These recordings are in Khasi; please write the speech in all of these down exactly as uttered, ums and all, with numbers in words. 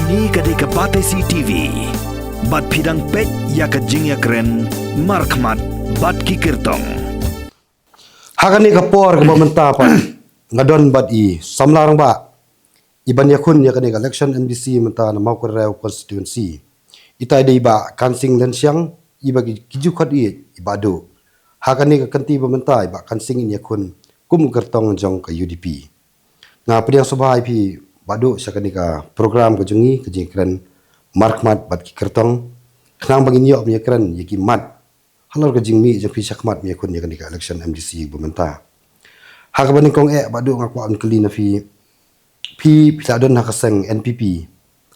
Kane ka dei ka Batesi T V. Bad phi dang peit ïa ka jingïakren markhmat bad ki kyrtong. Ha kane ka por kaba mynta pat nga don bad i samla rangbah i ban ïakhun ïa kane ka election M D C mynta na Mawkynrew constituency. Ita i dei i Bah Kansing Lenshiang, i ba ki, ki ju khot ïa i Bah Duh. Ha kane ka kynti ba mynta i Bah Kansing in ïakhun kum u kyrtong jong ka U D P. Nga pdiang sngewbha ïa phi Bah Duh sha kane ka program ka jong ngi, ka jingkren markhmat bad ki kyrtong. Khnang ba ngin ïoh ban ïakren ïa ki mat halor ka jingmih jong phi shakhmat ban ïakhun ïa kane ka election M D C ba mynta. Ha kaba nyngkong eh Bah Duh nga kwah ban kylli na phi, phi, phi la don ha ka seng N P P.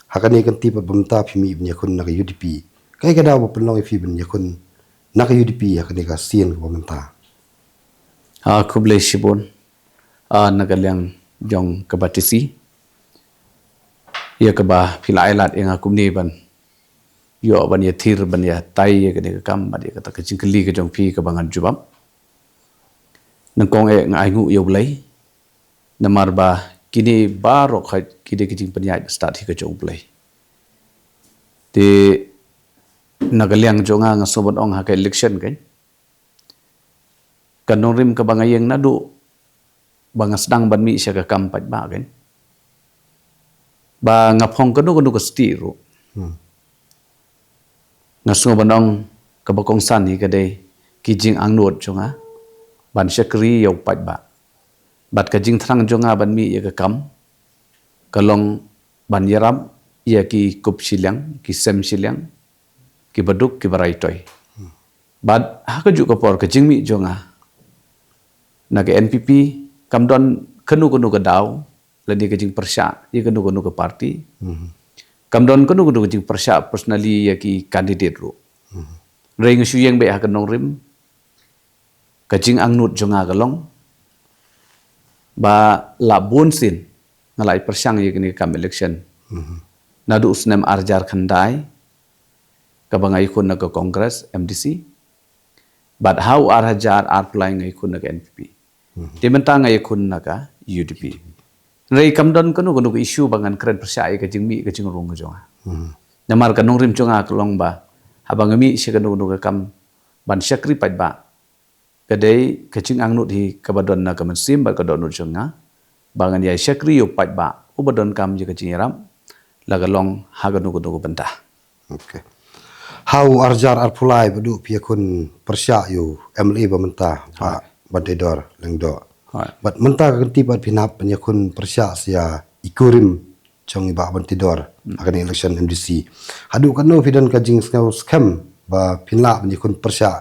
Ha kane ka kynti pat ba mynta phi mih ban ïakhun na ka U D P. Kaei ka daw ba pynlong ïa phi ban ïakhun na ka U D P ha kane ka sien kaba mynta? Ah, khublei shibun. Ah, na ka liang jong ka Batesi, ïa kaba phi la ai lad ïa nga kumne ban ïoh ban ïathir ban ïatai ïa kane ka kam bad ïa kata ka jingkylli ka jong phi kaba ngan jubab. Nyngkong eh nga ainguh ïa U Blei namar ba kine baroh ka, ki dei ki jingpynïaid ba stad hi ka jong U Blei. Te na ka liang jong nga nga sngewbha ban ong ha ka election kan, ka nongrim kaba nga ïeng naduh ba nga sdang ban mih sha ka kam paidbah kan, ba nga phong kano kano ka stieh ruh, hmm, nga sngewbha ban ong kaba kongsan hi ka dei ki jingangnud jong nga ban shakri ïa u paidbah. Bad ka jingthrang jong nga ban mih ïa ka kam ka long ban ïarap ïa ki kup shiliang, ki sem shiliang, ki baduk, ki barai toi. Bad ha ka juh ka por ka jingmih jong nga na ka N P P kam don kano kano ka daw lane ka jingpyrshah ïa kano kano ka party. Mhm. Kam don kano kano ka jingpyrshah personally ïa ki candidate ruh. Mhm. Hynrei nga shu ïeng beit ha ka nongrim, ka jingangnud jong nga ka long ba la bun sien nga la ïa pyrshang ïa kane ka kam election. Mhm. Naduh u snem ar hajar khyndai kaba nga ïakhun na ka Congress M D C. Bad ha u ar hajar arphew lai nga ïakhun na ka N P P. Mhm. Te mynta nga ïakhun na ka U D P. Hynrei kam don kano kano ka issue ba ngan kren pyrshah ïa ka jingmih ka jingrung ka jong nga. Mhm. Namar ka nongrim jong nga ka long ba haba nga mih sha kano kano ka kam ban shakri paidbah, ka dei ka jingangnud hi kaba don na ka mynsiem bad ka dohnud jong nga ba ngan ïa shakri ïa u paidbah uba donkam ïa ka jingïarap, la ka long ha kano kano ka bynta. Okay. Ha u ar hajar arphew lai Bah Duh phi ïakhun pyrshah ïa u M L A ba mynta, Bah Banteidor Lyngdoh. Hooid. Bad mynta ka kynti pat phin hap ban ïakhun pyrshah sa ïa i kurim jong i Bah Banteidor, hmm, ha kane election M D C. Haduh katno phi don ka jingsngew skhem ba phin lah ban ïakhun pyrshah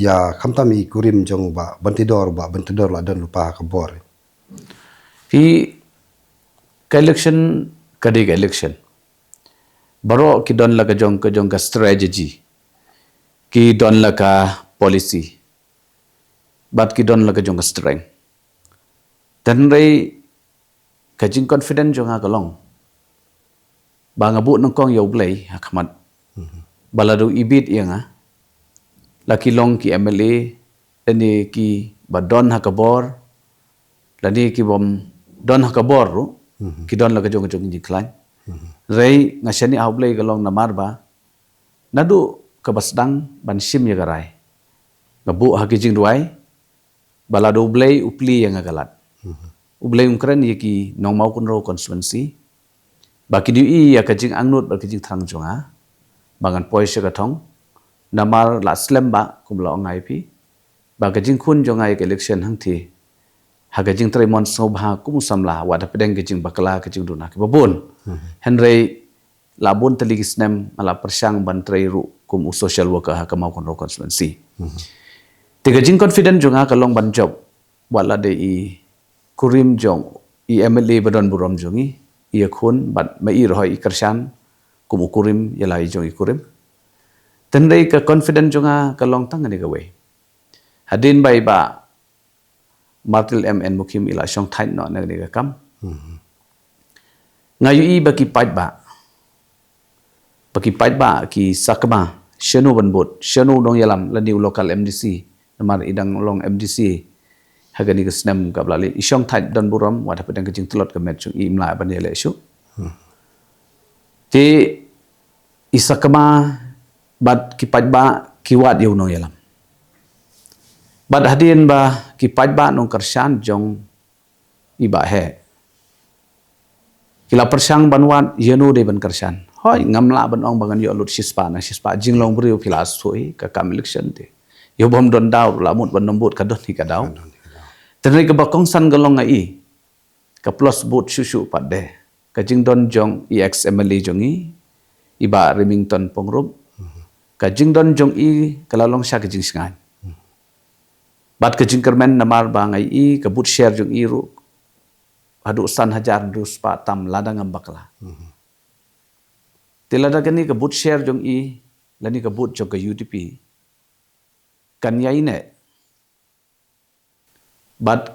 ïa khamtam i kurim jong u Bah Banteidor, Bah Banteidor la don lypa ha ka bor? Phi, ka election ka dei ka election. Baroh ki don la ka jong, ka jong ka strategy. Ki don la ka policy. Bad ki don la ka jong ka strength. Te hynrei ka jingconfident jong nga ka long ba nga buh nyngkong ïa U Blei ha khmat. Mhm. Ba lada u ibit ïa nga, la ki long ki M L A lane kiba don ha ka bor, lane kibym don ha ka bor ruh, mhm, ki don la ka jong ka jong ka jingkhlaiñ. Mhm. Hynrei nga shaniah ha U Blei ka long namar ba naduh kaba sdang ban shim ïa ka rai, nga buh ha ki jingduwai ba lada U Blei u plie ïa nga ka lad, mhm, U Blei un kren ïa ki nong Mawkynrew constituency ba kin ïohi ïa ka jingangnud bad ka jingthrang jong nga ba ngan poi sha ka thong. Namar la slem ba, kum la ong nga ïa phi, ba ka jingkhun jong nga ïa ka election hangthie ha ka jingtrei mon sngewbha kum u samla, wat hapdeng ka jingbakla ka jingduna kiba bun. Mhm. Hynrei la bun tylli ki snem nga la pyrshang ban trei ruh kum u social worker ha ka Mawkynrew constituency. Mhm. Te ka jingconfident jong nga ka long ban jop wat la dei i kurim jong i M L A ba don burom jong ngi, i ïakhun bad ma i ruh i kyrshan kum u kurim ïa la i jong i kurim. Te hynrei ka confident jong nga ka long tang kane kawei. Hadien ba i Bah Martil M N Mukhim i la shong thait noh na kane ka kam, mhm, nga ïohi ba ki paidbah, ba ki paidbah ki sakma shano ban bud, shano u nongïalam lane u local M D C, namar i dang long M D C ha kane ka snem kaba la leit, i shong thait don burom, wat hapdeng ka jingtlot ka met jong i, im lah ban ïaleh shuh. Hmm. Te i sakma bad ki paidbah ki wad ïa u nongïalam. Bad hadien ba ki paidbah nongkyrshan jong i Bah Heh ki la pyrshang ban wad ïano dei ban kyrshan. Hooid, ngam lah ban ong ba ngan ïoh lut shispah na shispah, jinglong briew phi la soi ka kam election te. Ïoh bym don daw la mut ban nym vote ka don hi ka daw. Tynrai kaba kongsan ka long nga i ka plus vote shuh shuh pat de ka jingdon jong i ex M L A jong i, i Bah Remington Pongrup. Ka jingdon jong i ka la long sha ka jingshngaiñ. Bad ka jingkyrmen namar ba nga i ka vote share jong i ruh haduh san hajar hynriew spah tam lada ngam bakla. Te lada kane ka vote share jong i lane ka vote jong ka U D P kan ïai ne bad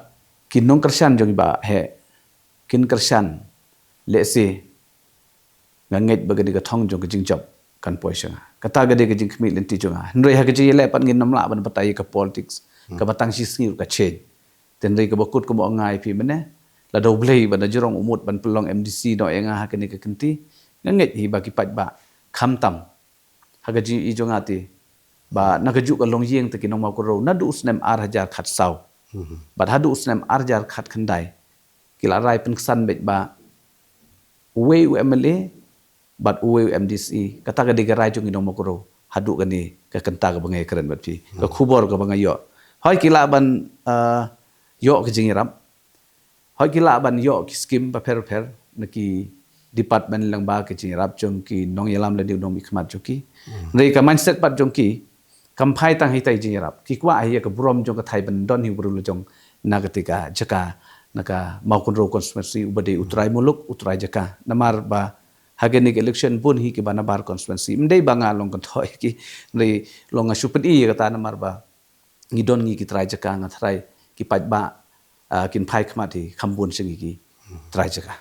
ki nongkyrshan jong i Bah Heh kin kyrshan lehse nga ngeit ba kane ka thong jong ka jingjop kan poi sha nga. Kata ka dei ka jingkhmih lynti jong nga. Hynrei ha ka jingïaleh pat ngin nym lah ban batai ïa ka politics kaba tang shisngi ruh ka change. Tynrai kaba kut kumba ong nga ïa phi mynne, lada U Blei ba na jrong u mut ban pynlong M D C noh ïa nga ha kane ka kynti, nga ngeit hi ba ki paidbah khamtam ha ka jingïohi jong nga te ba na kajuh ka longïing te ki nong Mawkynrew naduh u snem ar hajar khatsaw bad haduh u snem ar hajar khatkhyndai ki la rai pynksan beit ba uwei u M L A bad uwei u M D C. Kata ka dei ka rai jong ki nong Mawkynrew haduh kane ka kynta kaba nga ïakren bad phi, ka khubor kaba nga ïoh. Hooid, ki lah ban, ah, ïoh ka jingïarap. Hooid, ki lah ban ïoh ki skim bapher bapher na ki department lyngba ka jingïarap jong ki nongïalam lane u nongmihkhmat jong ki. Hynrei ka mindset pat jong ki kam phai tang hi tai jingïarap. Ki kwah hi ïa ka burom jong ka thaiñ ban don hi u briew la jong na kata ka jaka, na ka Mawkynrew constituency, uba dei u trai muluk, u trai jaka. Namar ba ha kane ka election bun hi kiba nabar constituency. Ym dei ba nga long kynthoi ki, hynrei long nga shu pyni ïa kata namar ba ngi don ngi ki trai jaka, nga tharai ki paidbah, ah, kin phai khmat hi kham bun sha ngi ki trai jaka.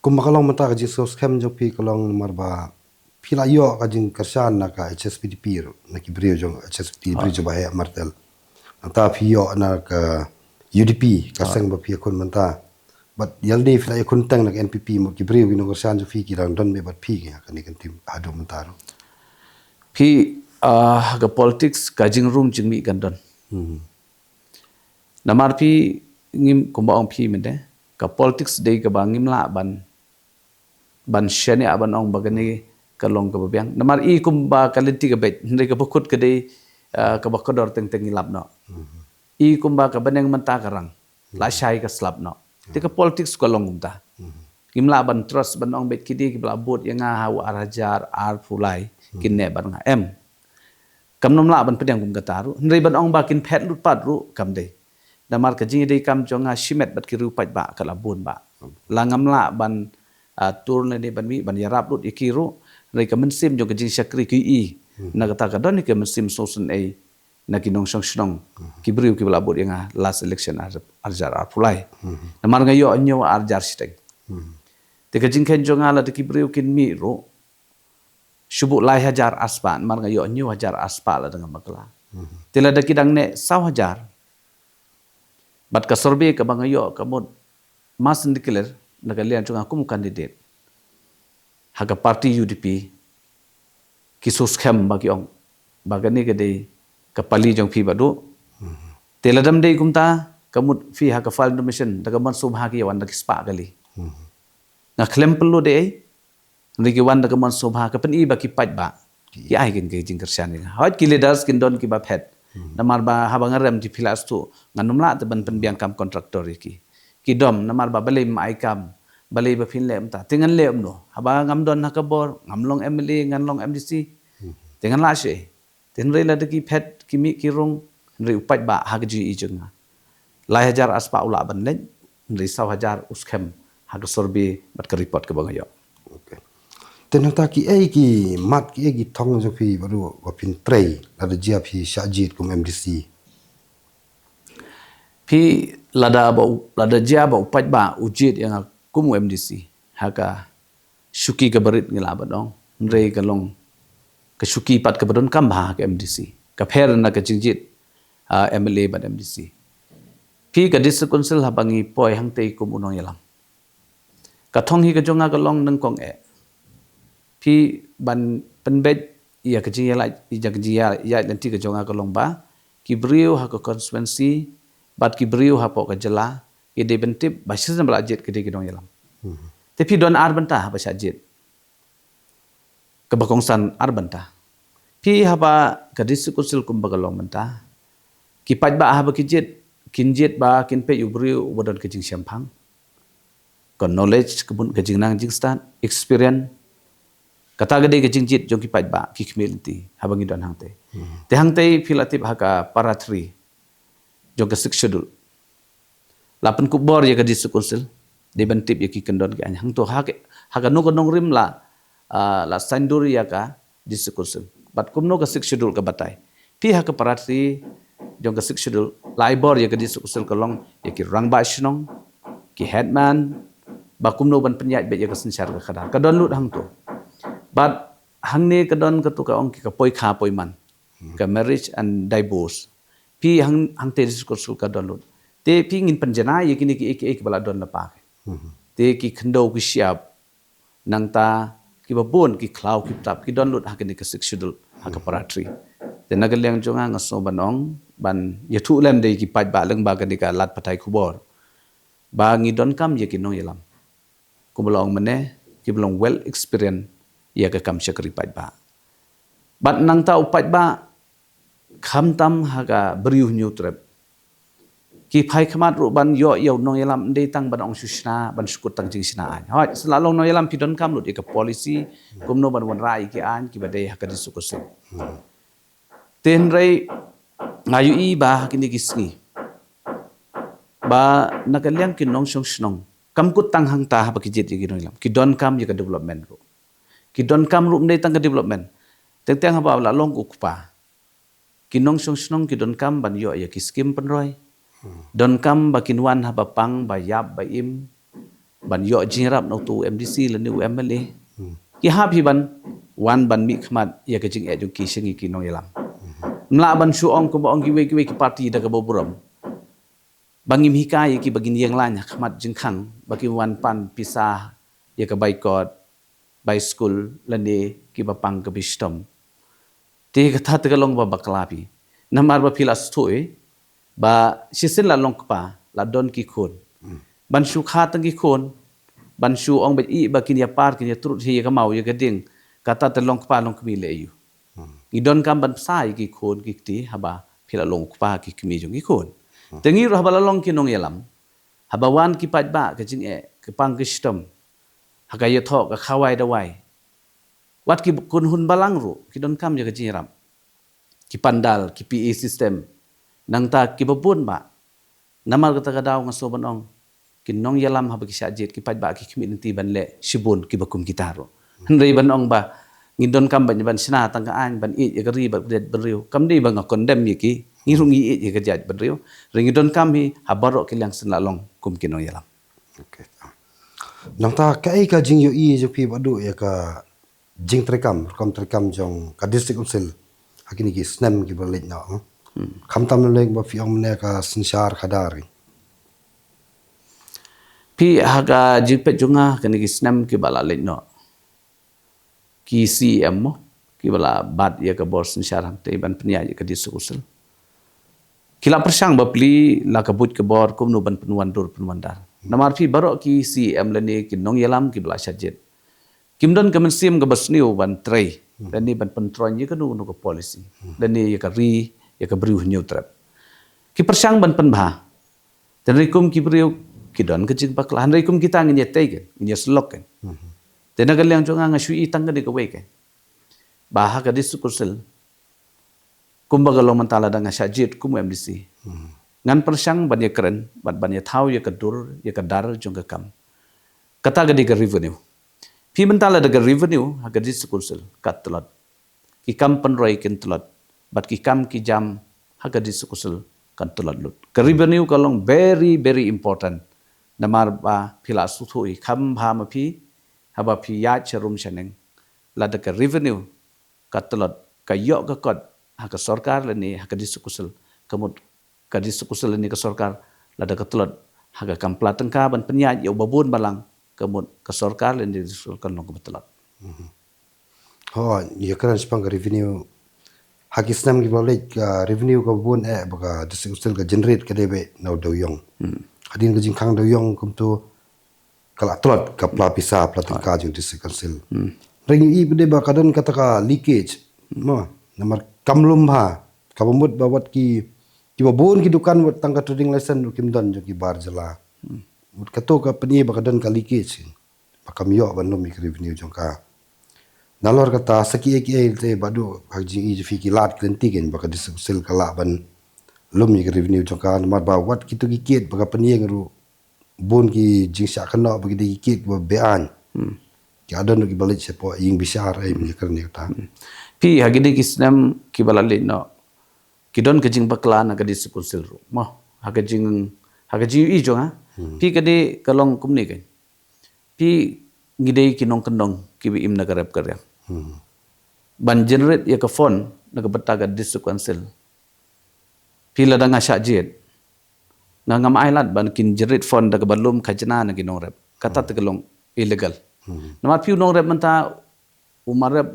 Kumba ka long mynta ka jingsngewskhem jong phi ka long namar ba phi la ïoh ka jingkyrshan na ka H S P D P ruh, na ki briew jong H S P D P, briew jong Bah Heh Martel. Nangta phi ïoh na ka U D P, ka seng ba phi ïakhun mynta. Bad ïa lade phi la ïakhun teng na ka N P P, mut ki briew ki nongkyrshan jong phi ki dang don beit bad phi ha kane ka kynti haduh mynta ruh? Phi, ah, ha ka politics ka jingrung jingmih kan don. Namar phi ngim, kumba ong phi mynne, ka politics dei kaba ngim lah ban, ban shaniah ban ong ba kane ka long kaba biang. Namar i kumba ka lynti ka beit, hynrei kaba kut ka dei, ah, kaba kordor teng teng ngi lap noh. I kumba ka bneng mynta ka rang, la shai ka slap noh. Te ka politics ka long kumta. Ngim lah ban trust ban ong beit ki dei kiba la vote ïa nga ha u ar hajar arphew lai kin neh bad nga, em. Kam nym lah ban pdiang kum kata ruh. Hynrei ban ong ba kin phet lut pat ruh kam dei. Namar ka jingïadei kam jong nga shimet bad ki riew paidbah ka la bun bha. La ngam lah ban, ah, tur lane ban mih ban ïarap lut ïa ki ruh. Hynrei ka mynsiem jong ka jingshakri ki i. Na kata ka don ïa ka mynsiem sngewsynei na ki nongshong shnong, ki briew kiba la vote ïa nga last election ar, ar hajar arphew lai. Namar nga ïoh hynñiew ar hajar shiteng. Te ka jingkheiñ jong nga lada ki briew kin mih ruh shu buh lai hajar arspah, namar nga ïoh hynñiew hajar arspah lada ngam bakla. Te lada ki dang neh saw hajar bad ka survey kaba nga ïoh ka mut mass declare na ka liang jong nga kum u candidate ha ka party U D P, ki sngewskhem ba ki ong ba kane ka dei ka pali jong phi Bah Duh. Te lada ym dei kumta, ka mut phi ha ka file nomination da ka mon sngewbha ki ïa wan da ki spah kali. Nga khlem pynlut ei ei. Hynrei ki wan da ka mon sngewbha, ka pyni ba ki paidbah ki ai kin ka jingkyrshan ïa nga. Hooid, ki leaders kin don kiba phet. Namar ba haba nga rem te phi la sngewthuh, ngan ym lah te ban pynbiang kam contractor ïa ki. Ki dom namar ba balei ym ai kam, balei ba phin leh mynta. Te ngan leh kumno? Haba ngam don ha ka bor, ngam long M L A, ngan long M D C. Te ngan lah shi ei. Te hynrei lada ki phet, ki mih ki rung, hynrei u paidbah ha ka jingïohi jong nga, lai hajar arspah u lah ban leit, hynrei saw hajar u skhem ha ka survey bad ka report kaba nga ïoh. Ok. Te nangta kiei ki mat, kiei ki thong jong phi Bah Duh ba phin trei lada jia phi shah jied kum M D C? Phi, lada ba u, lada jia ba u paidbah u jied ïa nga kum u M D C ha ka shuki kaba rit ngi lah ban ong. Hynrei ka long ka shuki pat kaba donkam bha ha ka M D C. Ka pher na ka jingjied, ah, M L A bad M D C. Phi, ka District Council haba ngi poi hangtei kum u nongïalam, Ka thong hi ka jong nga ka long nyngkong eh. Phi ban pynbeit ïa ka jingïaleh, ïa ka jingïaleh lynti ka jong nga ka long ba ki briew ha ka constituency bad ki briew hapoh ka jylla ki dei ban tip ba shisien ba la jied ki dei ki nongïalam. Te phi don ar bynta ba shah jied. Kaba kongsan ar bynta. Phi haba ka District Council kumba ka long mynta, ki paidbah haba ki jied, kin jied ba kin peit u briew uba don ka jingshemphang, ka knowledge, ka bun ka jingnang jingstad, experience. Kata ka dei ka jingjied jong ki paidbah, ki khmih lynti haba ngi don hangtei. Te hangtei phi la tip ha ka para three jong ka Sixth Schedule. La pynkup bor ïa ka District Council, dei ban tip ïa ki kyndon ki aiñ. Hangto ha ka, ha kano ka nongrim la, ah, la saindur ïa ka District Council. Bad kumno ka Sixth Schedule ka batai. Phi ha ka para three jong ka Sixth Schedule, la ai bor ïa ka District Council ka long ïa ki rangbah shnong, ki headman, ba kumno ban pynïaid beit ïa ka synshar ka khadar. Ka don lut hangto. Bad hangne ka don kato ka ong ki ka poi kha poi man. Ka marriage and divorce. Phi hang, hangtei District Council ka don lut. Te phi ngin pynjanai ïa kine kiei kiei kiba la don lypa. Te ki khyndew ki shyiap, nangta kiba bun ki khlaw ki btap ki don lut ha kine ka Sixth Schedule, ha ka para three. Te na ka liang jong nga nga sngew ban ong, ban ïathuh lem da ki paidbah lyngba kane ka lad pathai khubor, ba ngi donkam ïa ki nongïalam kumba la ong mynne, kiba long well experience ïa ka kam shakri paidbah. Bad nangta u paidbah, khamtam ha ka Bri u Hynñiewtrep, ki phai khmat ruh ban ïoh ïa u nongïalam, ym dei tang ban ong shu shna, ban shu kut tang jingshna aiñ. Hooid, shen la long nongïalam phi donkam lut ïa ka policy kumno ban wanrah ïa ki aiñ kiba dei ha ka District Council. Te hynrei nga ïohi ba ha kine ki sngi, ba na ka liang ki nongshong shnong, kam kut tang hangta haba ki jied ïa ki nongïalam, ki donkam ïa ka development ruh. Ki donkam ruh ym dei tang ka development. Teng teng haba la long u kpa, ki nongshong shnong ki donkam ban ïoh ïa ki skim pynroi. Donkam ba kin wan haba pang, ba ïap, ba im, ban ïoh jingïarap na uto u M D C lane u M L A. Ki hap hi ban wan ban mih khmat ïa ka jingeh jong ki sha ngi ki nongïalam. Ym lah ban shu ong kumba ong kiwei kiwei ki party da kaba burom, ba ngim hikai ïa ki ba kin ïeng lain ha khmat jingkhang, ba kin wan pan pisa ïa ka bai kot, bai skul, lane kiba pang ka bishitom. Te kata te ka long ba bakla phi. Namar ba phi la sngewthuh ba shisien la long kpa, la don ki khun. Ban shu kha tang ki khun, ban shu ong beit ba kin ïa par, kin ïa trud hi ïa ka maw ïa ka dieng, kata te long kpa long kmie leh aiu. Ngi donkam ban bsa ïa ki khun ki kti haba phi la long kpa, ki kmie jong ki khun. Te ngi ruh haba la long ki nongïalam, haba wan ki paidbah, ka jingeh ka pang ka shitom, ha ka ïathoh ka khawai dawai, wat ki kynhun balang ruh ki donkam ïa ka jingïarap. Ki pandal, ki P A system, nangta kiba bun bah. Namar kata ka daw nga sngew ban ong, ki nongïalam haba ki shah jied, ki paidbah ki khmih lynti ban leh shibun kiba kum kita ruh. Hynrei ban ong ba ngin donkam ban, ban shna tang ka aiñ, ban ïeit ïa ka ri bad ka jaitbynriew, kam dei ba nga condemn ïa ki. Ngi ruh ngi ïeit ïa ka jaitbynriew. Hynrei ngi donkam hi ha baroh ki liang shen la long kum ki nongïalam. Okay. Nangta kaei ka jingïohi jong phi ba duh ïa ka jingtreikam, rukom treikam jong ka District Council ha kine ki snem kiba la leit noh, eh? Khamtam lem ba phi ong mynne ka synshar khadar. Phi, ha ka jingpeit jong nga kine ki snem kiba la leit noh, ki C E M mo, kiba la bat ïa ka bor synshar hangtei ban pynïaid ïa ka District Council, ki la pyrshang bapli la ka buit ka bor kumno ban pynwandur pynwandar. Namar phi, baroh ki C E M lane ki nongïalam kiba la shah jied, kim don ka mynsiem kaba sniew ban trei lane ban pyntroiñ ïa kano kano ka policy lane ïa ka ri, ïa ka Bri u Hynñiewtrep. Ki pyrshang ban pynbha. Te hynrei kum ki briew ki don ka jingbakla, hynrei kum kita ngin ïa tei kein, ngin ïa syllok kein. Te na ka liang jong nga nga shu i tang kane kawei kein, ba ha ka District Council, kumba ka long mynta lada nga shah jied kum u M D C, ngan pyrshang ban ïakren bad ban ïathaw ïa ka dur, ïa ka dar jong ka kam. Kata ka dei ka revenue. Phi, mynta lada ka revenue ha ka District Council ka tlot, ki kam pynroi kin tlot, bad ki kam ki jam ha ka District Council kan tlot lut. Ka revenue ka long very, very important. Namar ba phi la sngewthuh hi, kham bha ma phi, haba phi ïaid sha rum sha neng, lada ka revenue ka tlot, ka ïoh ka kot ha ka sorkar lane ha ka District Council, ka mut ka District Council lane ka sorkar, lada ka tlot ha ka kam pla tyngka ban pynïaid ïa uba bun balang, ka mut ka sorkar lane ka district council kan long kaba tlot. Ho, ïa kren shaphang ka revenue. Ha ki snem kiba la leit ka revenue kaba bun eh ba ka district council ka generate ka dei beit na u dewïong. Hadien ka jingkhang dewïong kumto ka la tlot ka pla pisa pla tyngka jong district council. Hynrei ngi i ba dei ba ka don kata ka leakage. Mo, namar kam lum bha. Kaba mut ba wat ki, kiba bun ki dukan wat tang ka trading license ruh kim don jong ki bar jylla. Mut kato ka pyni ba ka don ka leakage. Ba kam ïoh ban lum ïa ka revenue jong ka. Nalor kata sa kiei kiei te ba duh ha ka jing i jong phi ki lad ki lynti kein ba ka district council ka lah ban lum ïa ka revenue jong ka namar ba wat kito ki kit ba ka pynïeng ruh bun ki jingshah kynnoh ba ki dei ki kit ba be-aiñ. Ki adon ruh kiba leit shapoh ïing bishar ai mynta kren ïa kata. Phi ha kine ki snem kiba la leit noh ki don ka jingbakla na ka district council ruh. Mo, ha ka jing, ha ka jing i jong nga. Phi ka dei ka long kumne kein. Phi ngi dei ki nongkyndong kiba im na ka rep ka riang. Ban generate ïa ka fund na ka bynta ka district council. Phi lada nga shah jied. Nga ngam ailad ban kin generate fund da kaba lum khajna na ki nongrep. Kata te ka long illegal. Namar phi u nongrep mynta u mar rep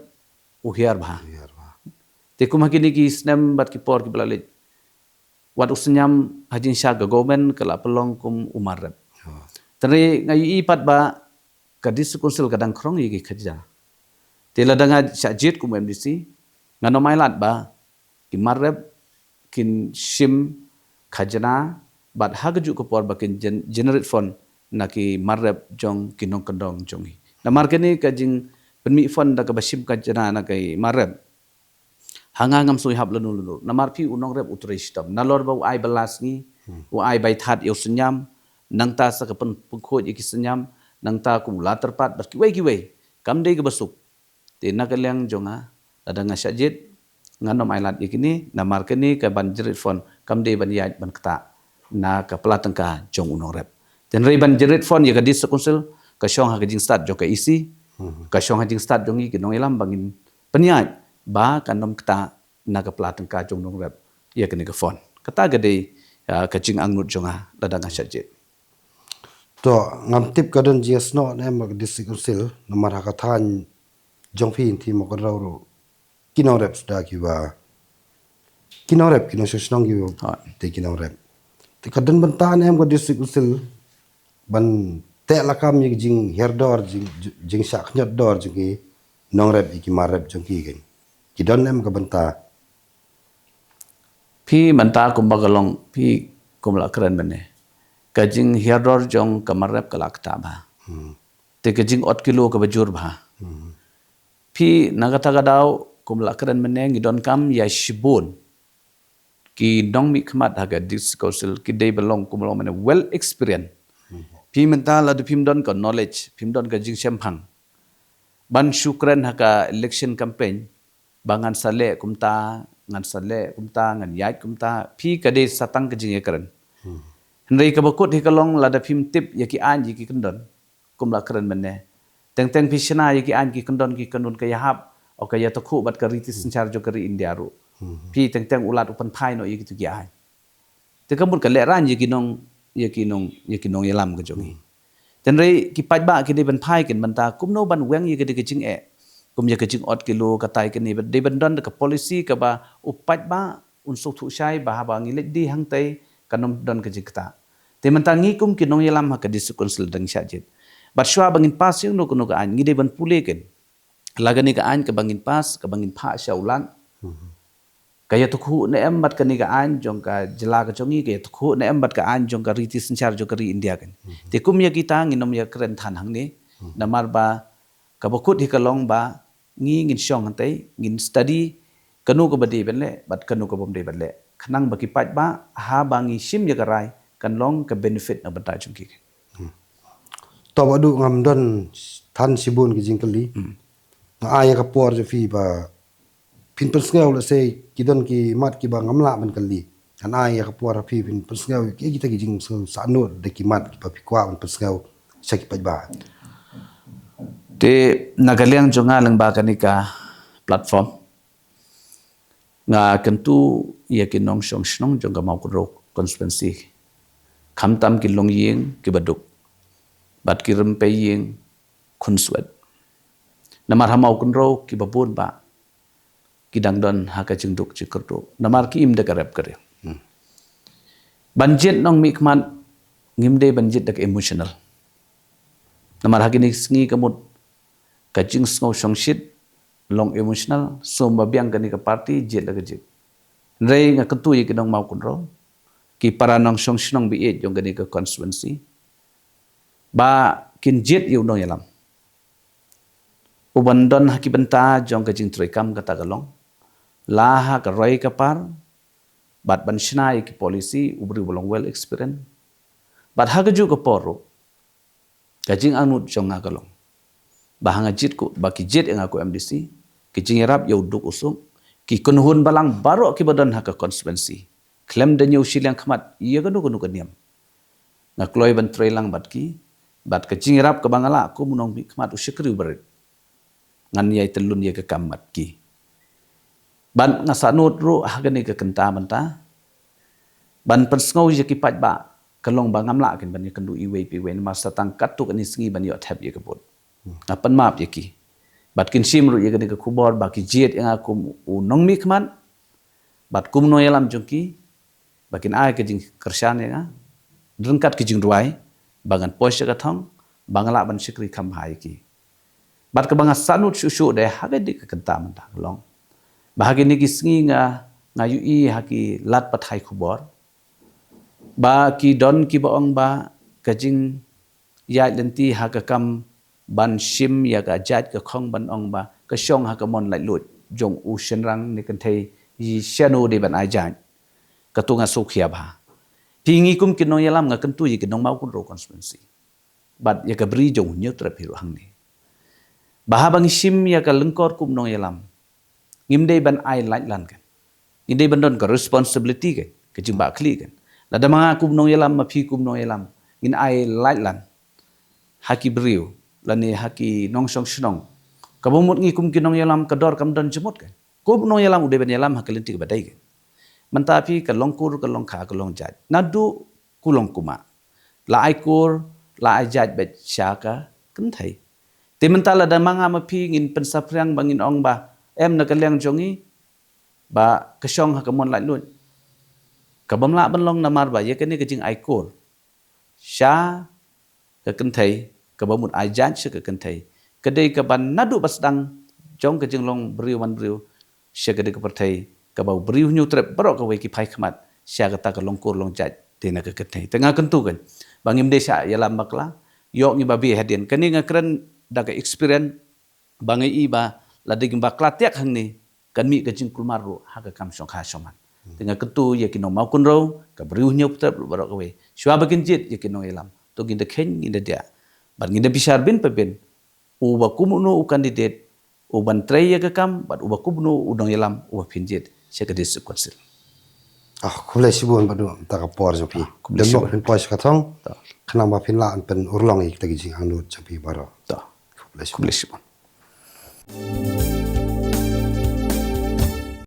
u hiar bha. Hiar bha. Te kum ha kine ki snem bad ki por kiba la leit. Wat u synñiam ha jingshah ka government ka la pynlong kum u mar rep. Tynrai nga ïohi pat ba ka district council ka dang khrong ïa ki khajna. Te lada nga shah jied kum M D C, ngan ym ailad ba ki mar rep kin shim khajna bad ha kajuh ka por ba kin gen-, generate fund na ki mar rep jong ki nongkyndong jong ngi. Namar kane ka jingpynmih fund da kaba shim khajna na ki mar rep. Ha nga ngam sngewhap lano lano. Namar phi u nongrep u trei shitom. Nalor ba u ai bylla sngi, u ai bai thad ïa u synñiam, nangta sa ka pyn-, pynkhuid ïa ki synñiam, nangta kum u la tyrpad bad kiwei kiwei. Kam dei kaba suk. Te na ka liang jong nga, lada nga shah jied, ngan ym ailad ïa kine, namar kane ka ban generate fund, kam dei ban ïaid ban ktah na ka pla tyngka jong u nongrep. Tynrai ban generate fund ïa ka district council, ka shong ha ka jingstad jong ka E C, ka shong ha jingstad jong ngi ki nongïalam ba ngin pynïaid ba kan ym ktah na ka pla tyngka jong u nongrep ïa kane ka fund. Kata ka dei, ah, ka jingangnud jong nga lada nga shah jied. To, ngam tip ka don jingïasnoh ne em ka district council, namar ha ka thaiñ jong phi nti mo ka rau ruh. Ki nongrep suda kiba. Ki nongrep, ki nongshong shnong kiba. Te ki nongrep. Te ka don bynta ne em ka district council ban teh lakam ïa ki jinghiar dor, jing, jingshah khñiot dor jong ki nongrep ïa ki mar rep jong ki kein. Ki don ne em ka bynta. Phi mynta kumba ka long, phi kum la kren mynne. Ka jinghiar dor jong ka mar rep ka la ktah bha. Te ka jingot kilo kaba jur bha. Phi na kata ka daw kum la kren mynne ngi donkam ïa shibun ki nongmihkhmat ha ka district council ki dei ba long kum long mynne well experience. Phi mynta lada phim don ka knowledge, phim don ka jingshemphang. Ban shu kren ha ka election campaign, ba ngan sa leh kumta, ngan sa leh kumta, ngan ïaid kumta, phi ka dei sa tang ka jingïakren. Hynrei kaba kut hi ka long lada phim tip ïa ki aiñ ïa ki kyndon. Kum la kren mynne. Teng teng phi shna ïa ki aiñ ki kyndon ki kynhun ka ïahap, o ka ïatakhuh bad ka riti synshar jong ka ri India ruh. Phi teng teng u lad u pynphai noh ïa kitu ki aiñ. Te ka mut ka lehraiñ ïa ki nong, ïa ki nong, ïa ki nongïalam ka jong ngi. Tynrai ki paidbah ki dei ban phai kein mynta kumno ban weng ïa ka dei ka jingeh. Kum ïa ka jingot kilo katai kane ba dei ban don da ka policy kaba u paidbah un sngewthuh shai ba haba ngi leit die hangtai kan ym don ka jingktah. Te mynta ngi kum ki nongïalam ha ka district council dang shah jied. Bad shuwa ba ngin pass ïa kano kano ka aiñ ngi dei ban pule kein. La kane ka aiñ kaba ngin pass, kaba ngin phah sha u lad. Ka ïatakhuh ne em bad kane ka aiñ jong ka jylla ka jong ngi, ka ïatakhuh ne em bad ka aiñ jong ka riti synshar jong ka ri India kein. Te kum ïa kita ngin ym ïakren than hangne. Namar ba kaba kut hi ka long ba ngi ngin shong hangtai, ngin study kano kaba dei ban leh bad kano kaba ym dei ban leh. Khnang ba ki paidbah haba ngi shim ïa ka rai kan long ka benefit na bynta jong ki. To ba duh ngam don than shibun ki jingkylli. Nga ai ïa ka por jong phi ba phin pynsngew lehse ki don ki mat kiba ngam lah ban kylli. Ngan ai ïa ka por ha phi phin pynsngew ki kita ki jingsngewsahnud da ki mat kiba phi kwah ban pynsngew sha ki paidbah. Te na ka liang jong nga lyngba kane ka platform. Nga kyntu ïa ki nongshong shnong jong ka Mawkynrew constituency. Khamtam ki longïing kiba duk. bad ki rympei ïing khunswet. Namar ha Mawkynrew kiba bun bah ki dang don ha ka jingduk jingkyrduh namar ki im da ka rep ka riang. Ban jied nongmihkhmat ngim dei ban jied da ka emotional. Namar ha kine ki sngi ka mut ka jingsngew shongshit long emotional, sngewbha biang kane ka party, jied la ka jied. Hynrei nga kyntu ïa ki nong Mawkynrew, ki para nongshong shnong ba ïeit jong kane ka constituency, ba kin jied ïa u nongïalam uban don ha ki bynta jong ka jingtrei kam kata ka long la ha ka roi ka par, bad ban shna ïa ki policy u briew ba long well experience. Bad ha kajuh ka por ruh ka jingangnud jong nga ka long ba ha nga jied ko, ba ki jied ïa nga ko M D C, ki jingïarap ïa u duk u suk, ki kynhun balang baroh kiba don ha ka constituency, khlem da ñiew shiliang khmat ïa kano kano ka niam, nga kloi ban trei lang bad ki, bad ka jingïarap kaba nga lah kum u nongmihkhmat, u shakri u barit, ngan ïai tyllun ïa ka kam bad ki. Bad nga sahnud ruh ha kane ka kynta mynta ban pynsngew ïa ki paidbah ka long ba ngam lah kin ban ïakynduh iwei pa iwei namar sa tang katto katne sngi ban ïoh thep ïa ka vote. Nga pan map ïa ki bad kin shim ruh ïa kane ka khubor ba ki jied ïa nga kum u nongmihkhmat bad kum u nongïalam jong ki, ba kin ai ka jingkyrshan ïa nga ryngkat ka jingduwai ba ngan poi sha ka thong, ba nga lah ban shakri kham bha ïa ki. Bad kaba nga sahnud shuh shuh de ha kane ka kynta mynta ka long ba ha kine ki sngi nga, nga ïohi ha ki lad pathai khubor ba ki don kiba ong ba ka jingïaid lynti ha ka kam ban shim ïa ka jait ka khong ban ong ba ka shong ha ka mon laitluid jong u shynrang ne kynthei, ïa shano de ban ai jait. Kato nga sngewkhia bha. Phi, ngi kum ki nongïalam, nga kyntu ïa ki nong Mawkynrew constituency bad ïa ka bri jong u Hynñiewtrep hi ruh hangne, ba haba ngi shim ïa ka lyngkor kum nongïalam, ngim dei ban ai laitlan kan. Ngi dei ban don ka responsibility kan, ka jingbahkhlieh kan. Lada ma nga kum nongïalam, ma phi kum nongïalam, ngin ai laitlan ha ki briew lane ha ki nongshong shnong, kaba mut ngi kum ki nongïalam ka dor kam don jingmut kan. Kum nongïalam u dei ban ïalam ha ka lynti kaba dei kan. Mynta phi, ka long kur, ka long kha, ka long jait, naduh kulong kumah, la ai kur, la ai jait beit sha ka kynthei. Te mynta lada ma nga ma phi ngin pynsaphriang ba ngin ong ba em, na ka liang jong ngi ba ka shong ha ka mon laitluid, ka bym lah ban long namar ba ïa kane ka jingai kur sha ka kynthei, kaba mut ai jait sha ka kynthei, ka dei kaba naduh ba sdang jong ka jinglong briew man briew sha ka dei ka pyrthei, kaba u briew Hynñiewtrep baroh kawei ki phai khmat sha kata ka long kur long jait te na ka kynthei. Te nga kyntu kan ba ngim dei shah ïalam bakla, ïoh ngi ba beh hadien. Kane nga kren da ka experience ba nga i ba lada ngim bakla tiak hangne, kan mih ka jingkulmar ruh ha ka kam shongkha shongman. Te nga kyntu ïa ki nong Mawkynrew, ka briew Hynñiewtrep ruh baroh kawei, shuwa ba kin jied ïa ki nongïalam, to ngin da kheiñ, ngin da diah bad ngin da bishar bin pa bin uba kumno u candidate uban trei ïa ka kam bad uba kumno u nongïalam uba phin jied sha ka District Council. Ah, khublei shibun bad mynta ka por jong phi. Khublei shibun. Phin poi sha ka thong. Khnang ba phin lah ban pynurlong ïa kita ki jingangnud jong phi baroh. Khublei shibun. Khublei shibun.